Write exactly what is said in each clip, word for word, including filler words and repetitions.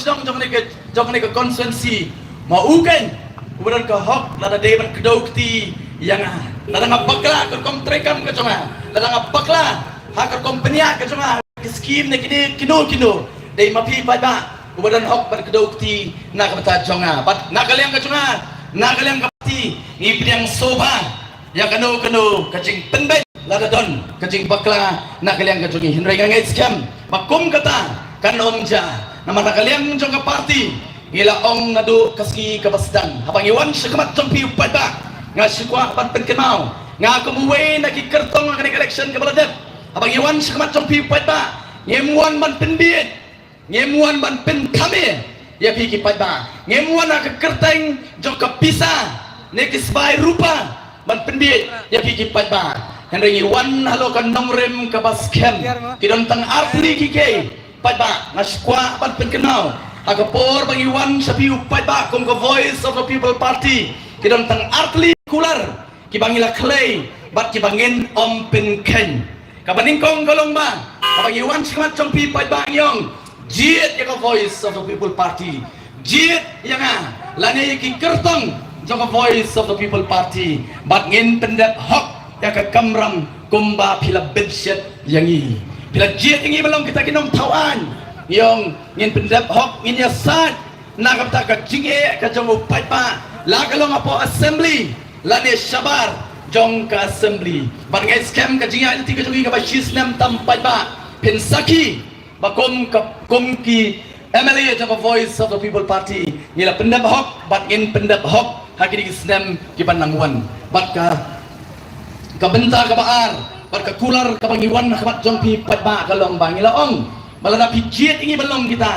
jong, jong kane ka, jong kane ka constituency. Ma u keiñ uba don ka hok lada dei ban kdew kti ïa nga. Lada nga bakla ka rukom treikam ka jong nga, lada nga bakla ha ka rukom pynïaid ka jong nga, ki skim ne kine kino kino, dei ma phi paidbah uba don hok ban kdew kti na ka bynta jong nga. Bad na ka liang ka jong nga, na ka liang ka party, ngi pdiang sngewbha ïa kano kano ka jingpynbeit lada don ka jingbakla na ka liang ka jong ngi. Hynrei nga ngeit skhem ba kum kata kan ym jia. Namar na ka liang jong ka party, ngi la ong naduh ka sngi kaba sdang, haba ngi wan sha khmat jong phi u paidbah, nga shu kwah ban pynkynmaw, nga kum uwei na ki kyrtong ha kane ka election kaba la dep, haba ngi wan sha khmat jong phi u paidbah, ngim wan ban pynbieit, ngim wan ban pynkhame ïa phi ki paidbah. Ngim wan ha ka kyrteng jong ka pisa ne ki sbai rupa ban pynbieit ïa phi ki paidbah. Hynrei ngi wan halor ka nongrim kaba skhem. Ki don tang artylli ki kei paidbah, nga shu kwah ban pynkynmaw. Ha ka por ba ngi wan sha phi u paidbah kum ka Voice of the People Party, ki don tang artylli kular kiba ngi la khlei bad kiba ngin ym pynkheiñ. Kaba nyngkong ka long ba haba ngi wan sha khmat jong phi paidbah ngi ong, jied ïa ka Voice of the People Party, jied ïa nga lane ïa ki kyrtong jong ka Voice of the People Party, bad ngin pyndep hok ïa ka kamram kumba phi la bynshet ïa ngi. Phi la jied ïa ngi ban long kita ki nongthaw aiñ. Ngi ong ngin pyndep hok, ngin ïasaid na ka bynta ka jingeh ka jong u paidbah, la ka long hapoh assembly lane shabar jong ka assembly. Bad nga ngeit skhem ka jingïaid lynti ka jong ngi kaba shi snem tam paidbah, phin sakhi ba kum ka, kum ki M L A jong ka Voice of the People Party, ngi la pyndep hok bad ngin pyndep hok ha kine ki snem kiban nang wan. Bad ka, ka bynta kaba ar bad ka kular kaba ngi wan ha khmat jong phi paidbah ka long ba ngi la ong ba lada phi jied ïa ngi ban long kita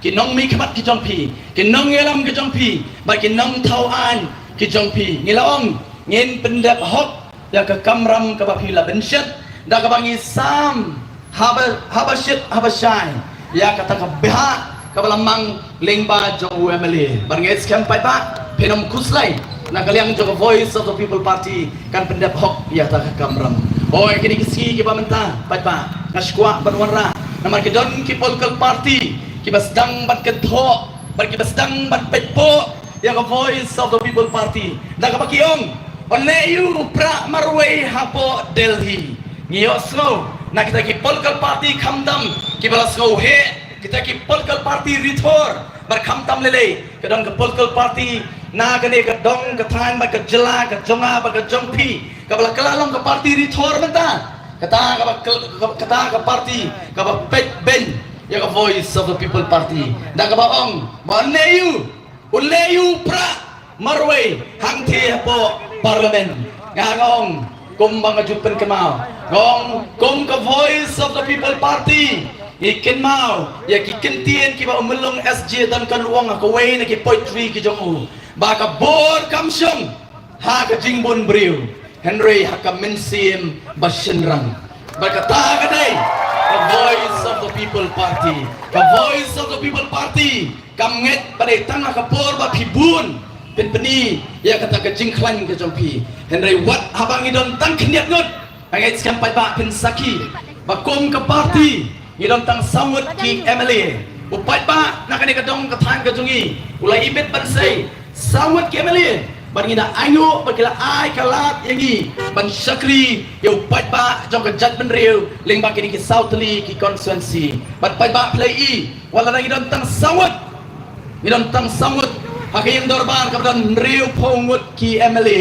ki nongmihkhmat ki jong phi, ki nongïalam ki jong phi, bad ki nongthaw aiñ ki jong phi, ngi la ong ngin pyndep hok ïa ka kamram kaba phi la bynshet, da kaba ngi sam haba, haba shit haba shai ïa kata ka bhah kaba la mang lyngba jong u M L A. Bad nga ngeit skhem paidbah phin ym khuslai na ka liang jong ka Voice of the People Party kan pyndep hok ïa kata ka kamram. Oi, kine ki sngi kiba mynta paidbah, nga shu kwah ban wanrah namar ki don ki political party kiba sdang ban kynthoh bad kiba sdang ban peit poh ïa ka Voice of the People Party, da kaba ki ong, un leh aïu u Prah marwei hapoh Delhi. Ngi ïohsngew na kita ki political party khamtam kiba la sngewheh, kita ki political party rithor, bad khamtam lei lei ka don ka political party na kane ka dong ka thaiñ bad ka jylla ka jong nga bad ka jong phi, kaba la kylla long ka party rithor mynta. Kata kaba kyl-, kata ka party kaba peit beiñ ïa ka Voice of the People Party, da kaba ong ba un leh aïu, un leh aïu u Prah marwei hangthie hapoh Parliament. Nga ong kumba nga ju pynkynmaw, nga ong kum ka Voice of the People Party, ngi kynmaw ïa ki kyntien kiba u Myllung S J Duncan u ong ha kawei na ki poetry ki jong u, ba ka bor kam shong ha ka jingbun briew, hynrei ha ka mynsiem ba shynrang. Bad kata ka dei ka Voice of the People Party. Ka Voice of the People Party kam ngeit ba dei tang ha ka por ba phi bun phin pyni ïa kata ka jingkhlaiñ ka jong phi. Hynrei wat haba ngi don tang khyndiat ngut, nga ngeit skhem paidbah phin sakhi ba kum ka party ngi don tang saw ngut ki M L A. U paidbah na kane ka dong ka thaiñ ka jong ngi u la ibit ban sei saw ngut ki M L A. Bad ngi da ainguh ba ki la ai ka lad ïa ngi ban shakri ïa u paidbah jong ka jaitbynriew lyngba kine ki saw tylli ki constituency. Bad paidbah phi la i, wat lada ngi don tang saw ngut, ngi don tang saw ngut ha ka ïing dorbar kaba don hynriewphew ngut ki M L A,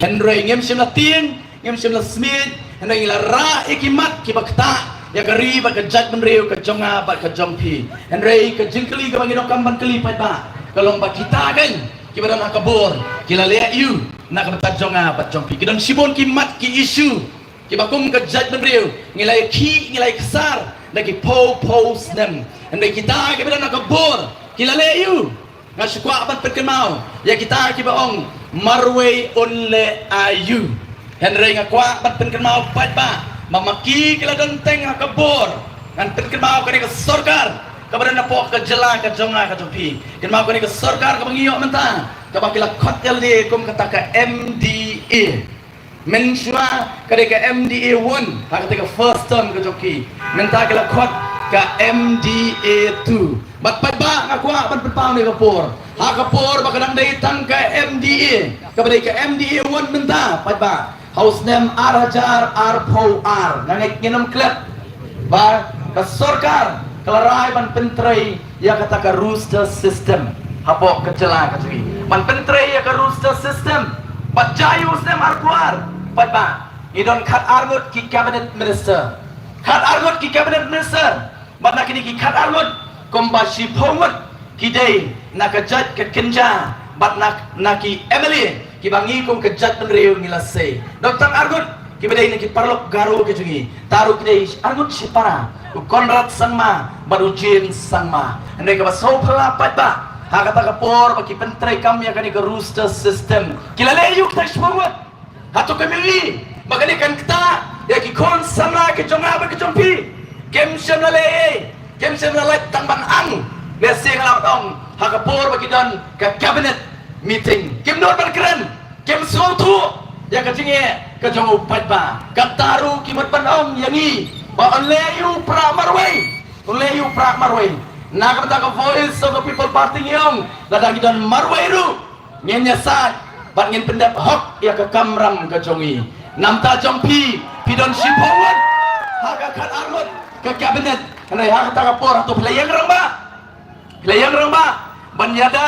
hynrei ngim shym la tieng, ngim shym la smiej, hynrei ngi la rah ïa ki mat kiba ktah ïa ka ri bad ka jaitbynriew ka jong nga bad ka jong phi. Hynrei ka jingkylli kaba ngi donkam ban kylli paidbah ka long ba kita keiñ kiba don ha ka bor ki la leh aïu na ka bynta jong nga bad jong phi? Ki don shibun ki mat ki issue kiba kum ka jaitbynriew ngi la ïakhih, ngi la ïaksar da ki phew phew snem. Hynrei kita kiba don ha ka bor ki la leh aïu? Nga shu kwah ban pynkynmaw ïa kita kiba ong marwei un leh aïu. Hynrei nga kwah ban pynkynmaw paidbah ba ma ki ki la don teng ha ka bor. Ngan pynkynmaw kane ka sorkar kaba don hapoh ka jylla ka jong nga ka jong phi. Kynmaw kane ka sorkar kaba ngi ïoh mynta kaba ki la khot ïa lade kum kata ka M D A. Mynshuwa ka dei ka M D A one ha kata ka first term ka jong ki. Mynta ki la khot ka M D A two. Bad paidbah, nga kwah ban pynpaw ne ka por, ha ka por ba ka dang dei tang ka M D A, kaba dei ka M D A one mynta, paidbah, ha u snem ar hajar arphew ar, nga ngeit ngin ym klet ba ka sorkar ka la rai ban pyntrei ïa kata ka roster system hapoh ka jylla ka jong ngi, ban pyntrei ïa ka roster system. Bad jia ïa u snem arphew ar, paidbah, ngi don khat ar ngut ki cabinet minister, khat ar ngut ki cabinet minister. Bad na kine ki khat ar ngut, kumba shiphew ngut ki dei na ka jait ka kynja, bad na, na ki M L A kiba ngi kum ka jaitbynriew ngi la sei. Don tang ar ngut kiba dei na ki paralok Garo ka jong ngi. Tang ruh ki dei ar ngut shipara, u Conrad Sangma bad u James Sangma. Hynrei kaba sngewphylla, paidbah, ha kata ka por ba ki pyntrei kam ïa kane ka roster system, ki la leh aïu kita ki shiphew ngut? Hato ka mih ba kane kan ktah ïa ki khun samla ki jong nga bad ki jong phi? Kim shym la leh ei, kim shym la lait tang ban ang. Lehse nga la ong, ha ka por ba ki don ka cabinet meeting, kim nud ban kren, kim sngewthuh ïa ka jingeh ka jong u paidbah. Kata ruh ki mut ban ong ïa ngi ba un leh aïu prah marwei, un leh aïu prah marwei. Na ka bynta ka Voice of the People Party ngi ong, lada ngi don marwei ruh, ngin ïasaid bad ngin pyndep hok ïa ka kamram ka jong ngi. Namar jong phi, phi don shiphew ngut ha ka khat ar ngut ka cabinet. Hynrei ha kata ka por, hato phi la ïeng rangbah? Phi la ïeng rangbah ban ïada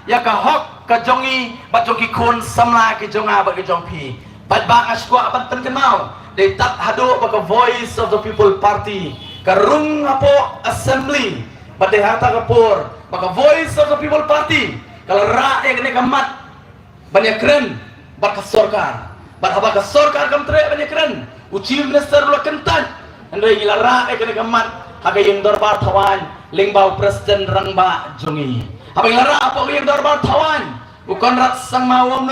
ïa ka hok ka jong ngi bad jong ki khun samla ki jong nga bad ki jong phi? Paidbah, nga sngewkwah ban pynkynmaw, dei tad haduh ba ka Voice of the People Party ka rung hapoh Assembly, bad dei ha kata ka por ba ka Voice of the People Party ka la rah ïa kane ka mat ban ïakren bad ka sorkar. Bad haba ka sorkar kam treh ban ïakren, u Chief Minister ruh la kyntait. Hynrei ngi la rah ïa kane ka mat ha ka ïing dorbar thawaiñ lyngba u President Rangbah jong ngi. Haba ngi la rah hapoh ka ïing dorbar thawaiñ, u Conrad Sangma u ong,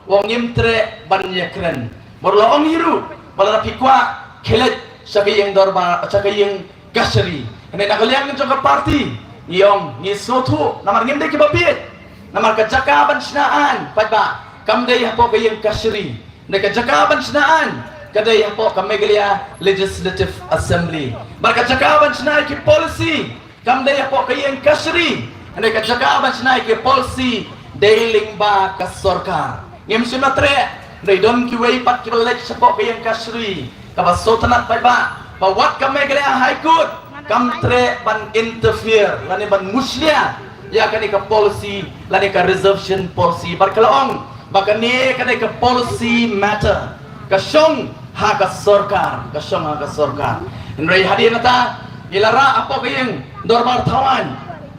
u ong ngim treh ban ïakren. Bad u la ong hi ruh ba lada phi kwah, khie leit sha ka ïing dorbar, sha ka ïing kashari. Hynrei na ka liang jong ka party ngi ong ngi sngewthuh, namar ngim dei kiba bieit. Namar ka jaka ban shna aiñ, paidbah, kam dei hapoh ka ïing kashari. Hynrei ka jaka ban shna aiñ ka dei hapoh ka Meghalaya Legislative Assembly. Bad ka jaka ban shna ki policy kam dei hapoh ka ïing kashari. Hynrei ka jaka ban shna ki policy dei lyngba ka sorkar. Ngim shym la treh, hynrei don kiwei pat kiba leit shapoh ka ïing kashari, kaba sngewtynnat, paidbah, ba wat ka Meghalaya High Court kam treh ban interfere lane ban mushlia ïa kane ka policy lane ka reservation policy. Bad ka la ong ba kane, kane ka policy matter ka shong ha ka sorkar, ka shong ha ka sorkar. Hynrei hadien kata ngi la rah hapoh ka ïing dorbar thawaiñ.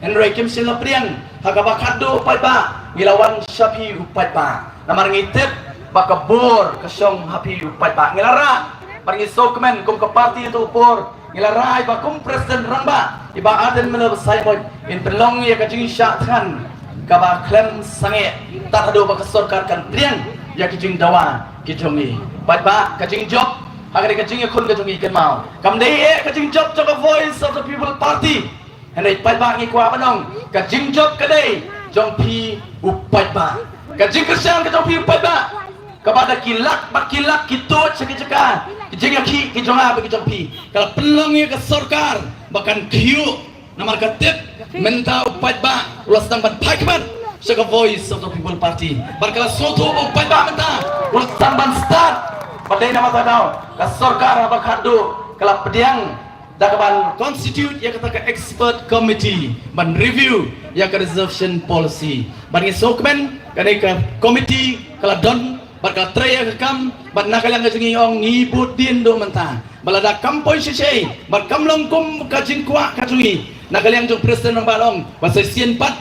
Hynrei kim shym la pdiang ha kaba khatduh, paidbah, ngi la wan sha phi u paidbah. Namar ngi tip ba ka bor ka shong ha phi u paidbah. Ngi la rah bad ngi sngewkmen kum ka party ha tu u por. Ngi la rai ba kum President Rangbah, i Bah Ardent Miller Basaiawmoit, in pynlong ïa ka jingshah thngan kaba khlem sangeh tad haduh ba ka sorkar kan pdiang ïa ki jingdawa ki jong ngi. Paidbah, ka jingjop ha kane ka jingïakhun ka jong ngi, kynmaw, kam dei eh ka jingjop jong ka Voice of the People Party. Hynrei paidbah, ngi kwah ban ong, ka jingjop ka dei jong phi u paidbah. Ka jingkyrshan ka jong phi u paidbah, kaba da ki lak bad ki lak ki tuid sha ki jaka, ki jingïakhih ki jong nga bad ki jong phi, ka la pynlong ïa ka sorkar ba kan khih. Namar ka tip mynta u paidbah u la sdang ban phai khmat sha ka Voice of the People Party. Bad ka la sngewthuh ba u paidbah mynta u la sdang ban stad. Bad dei namar kata ka daw ka sorkar haba khatduh ka la pdiang da kaban constitute ïa kata ka expert committee ban review ïa ka reservation policy. Bad ngi sngewkmen kane ka committee ka la don bad ka la trei ïa ka kam, bad na ka liang ka jong ngi, ong, ngi bud dien duh mynta ba lada kam poi shisha bad kam long kum ka jingkwah ka jong ngi, na ka liang jong President Rangbah, ong, ba sa shisien pat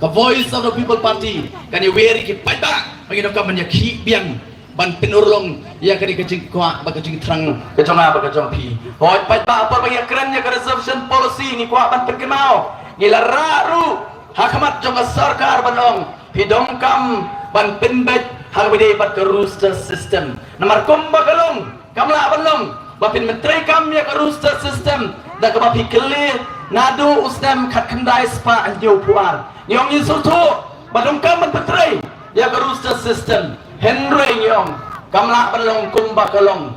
ka Voice of the People Party kan ïawer ïa ki paidbah ba ngin ïoh kam ban ïakhih biang ban pynurlong ïa kane ka jingkwah bad ka jingthrang ka jong nga bad ka jong phi. Hooid paidbah, ha por ba ngi ïakren ïa ka reservation policy, ngi kwah ban pynkynmaw, ngi la rah ruh ha khmat jong ka sorkar ban ong, phi donkam ban pynbeit ha kaba ïadei bad ka roster system. Namar kumba ka long, kam lah ban long ba phin pyntreikam ïa ka roster system da kaba phi kylli naduh u snem khatkhyndai spah hynñiewphew ar. Ngi ong ngi sngewthuh ba donkam ban pyntrei ïa ka roster system. Hynrei ngi ong kam lah ban long kumba ka long.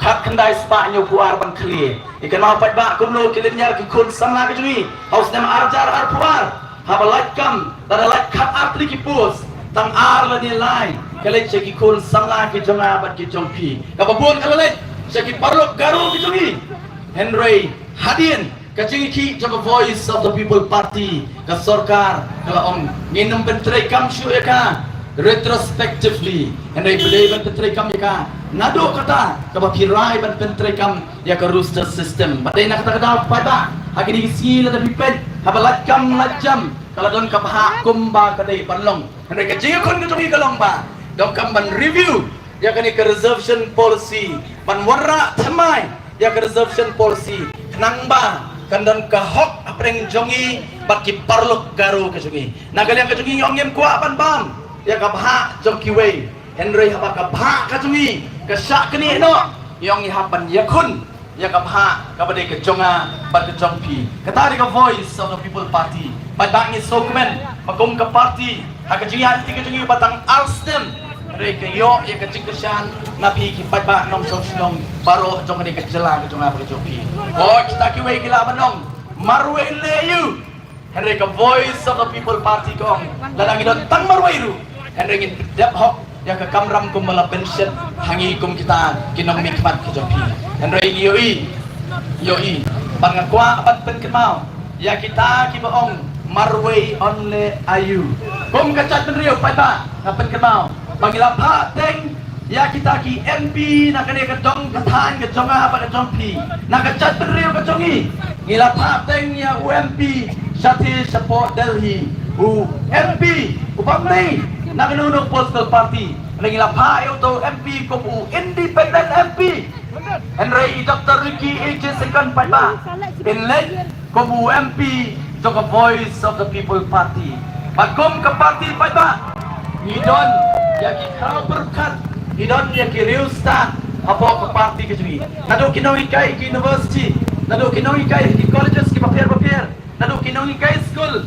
Khyndai spah hynñiew phew ar ban khlieh. Ïa kynmaw paidbah kumno ki lynñiar ki khun samla ka jong ngi ha u snem ar hajar arphew ar. Haba lait kam, lada lait khat ar tylli ki post, tang ar lane lai ka leit sha ki khun samla ki jong nga bad ki jong phi. Kaba bun ka la leit sha ki paralok Garo ki jong ngi. Hynrei hadien ka jingïakhih jong ka Voice of the People Party, ka sorkar ka la ong ngin ym pyntreikam shuh ïa ka retrospectively. Hynrei ba dei ban pyntreikam ïa ka naduh kata kaba phi rai ban pyntreikam ïa ka roster system. Ba dei na kata ka daw paidbah, ha kine ki sngi lada phi peit, haba lait kam lait jam, ka la don ka bhah kumba ka dei ban long. Hynrei ka jingïakhun ka jong ngi ka long ba donkam ban review ïa kane ka reservation policy, ban wanrah thymmai ïa ka reservation policy, khnang ba kan don ka hok hapdeng jong ngi bad ki paralok Garo ka jong ngi. Na ka liang ka jong ngi, ngi ong ngim kwah ban bam ïa ka bhah jong kiwei. Hynrei haba ka bhah ka jong ngi ka shah knieh noh, ngi ong ngi hap ban ïakhun ïa ka bhah kaba dei ka jong nga bad ka jong phi. Kata dei ka Voice of the People Party. Paidbah, ngi sngewkmen ba kum ka party, ha ka jingïaid lynti ka jong ngi ba tang ar snem, hynrei ka ïoh ïa ka jingkyrshan na phi ki paidbah nongshong shnong baroh jong kane ka jylla ka jong nga bad ka jong phi. Hooid, kita kiwei ki lah ban ong marwei leh aiu. Hynrei ka Voice of the People Party ka ong, lada ngi don tang marwei ruh, hynrei ngin dep hok ïa ka kamram kumba la pynshet ha ngi kum kita ki nongmihkhmat ka jong phi. Hynrei ngi ïohi, ïohi, bad nga kwah ban pynkynmaw ïa kita kiba ong marwei yn leh aiu. Kum ka jaitbynriew, paidbah, nga pynkynmaw ba ngi la phah teng ïa kita ki M P na kane ka dong ka thaiñ ka jong nga bad ka jong phi, na ka jaitbynriew ka jong ngi. Ngi la phah teng ïa u M P shathie shapoh Delhi, u M P u bym dei na kano kano political party. Ngi la phah ïa uto u M P kum u independent M P. Hynrei i Doctor Ricky A J Syngkon, paidbah, in leit kum u M P jong ka Voice of the People Party. Bad kum ka party, paidbah, ngi don ïa ki khraw pyrkhat, ngi don ïa ki riewstad hapoh ka party ka jong ngi. Naduh ki nonghikai ki university, naduh ki nonghikai ki colleges kiba pher ba pher, naduh ki nonghikai skul,